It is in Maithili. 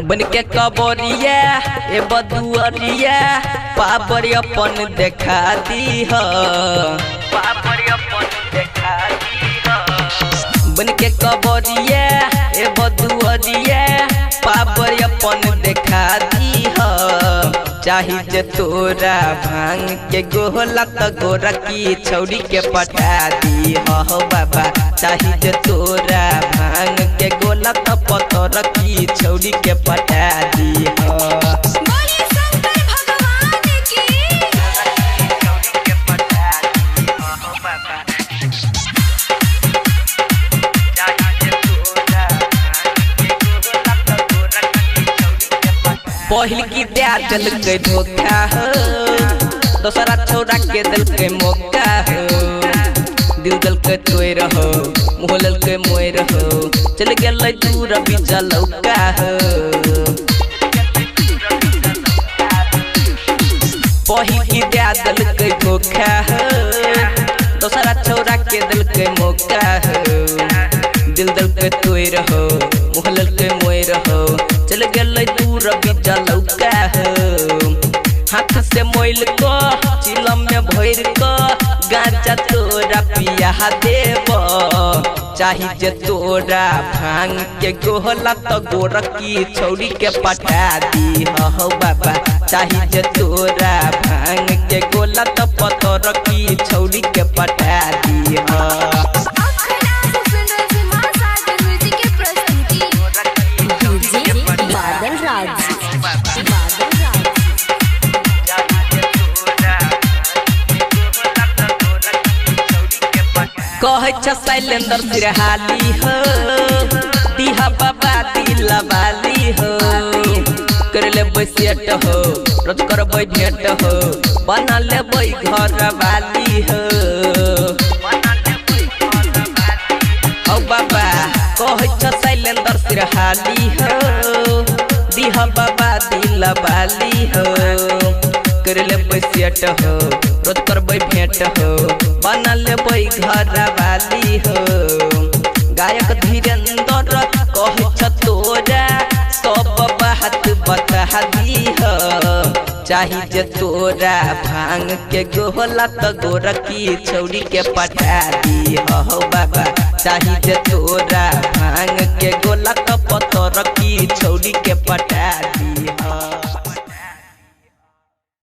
बन के कबरिया ए बदुअरिया पापर अपन देखा दी हो, पापर अपन देखा दी हो। बन के कबरिया ए बदुअरिया पापर अपन देखा दी हो। चाही जे तोरा भांग के गोला त गोरा की छौरी के पटा दी हो बाबा। चाही जे तोरा भांग के गोला त पतर की छौरी के पटा दी हो। बोलिए शंकर भगवान की। पहिल की दया दिलकै धोखा हो, दोसरा छौरा के दिलकै मौका हो। दिल दिलकै तोड़ हो, मुँह ललकै मोर हो, चल गेलै दूर बिजलौका हो। पहिल की दया दिलकै धोखा हो, दोसरा छौरा के दिलकै मौका हो। दिल दिलकै तोड़ हो, मुँह ललकै मोर हो, चल गेलै दूर बिजलौका हो। हाथ से मोइल को चिलम में भर को गांजा तोरा पिया देब। चाही जे तोरा भांग के गोला त गोरा की छौरी के पटा दी हो बाबा। चाही जे तोरा भांग के गोला त पतर की छौरी के पटा दी हो। अखना सुन मां सागर म्यूजिक की प्रस्तुति। डीजे बादल राज, बादल राज। कहै छ शैलेंद्र सिरहाली हो, दिहा बाबा दिलवाली हो। कर लेबै सेट हो, रोज करबै भेंट हो, बना लेबै घर वाली हो। हौ बाबा कहै छ शैलेंद्र सिरहाली हो, दिहा बाबा दिलवाली हो। कर लेबै सेट हो, रोज करबै भेंट हो, बना लेबै घर वाली हो। गायक धीरेन्द्र कहै छ तोरा सब बात बता दी हो। चाही जे तोरा भांग के गोला त गोरा की छौरी के पटा दी हो बाबा। चाही जे तोरा भांग के गोला त पतर की छौरी के पटा दी।